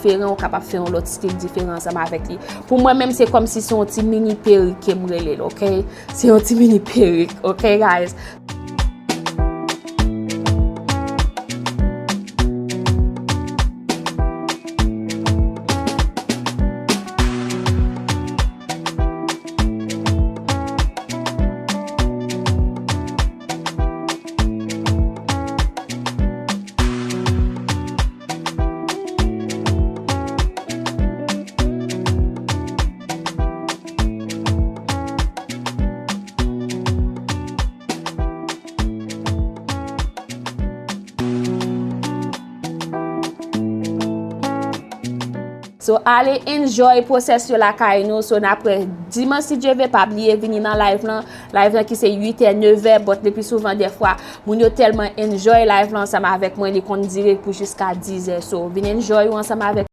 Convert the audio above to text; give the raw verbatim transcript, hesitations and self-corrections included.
diferan, ou kapab fè yon lòt stil diferan ansanm avèk li. Pou mwen menm, se kòmsi se yon ti mini perik ke m rele l, ok? Se yon ti mini perik, ok, guys? So, ale enjoy pwosès yo lakay nou. So, n ap wè dimanch si Dye vle, pa bliye vini nan live lan. Live lan ki se uit è, nèf è, but le pli souvan dèfwa, moun yo tèlman enjoy live lan ansanm avèk mwen, li konn dire pou jiska diz è. So, vin enjoy ou ansanm avèk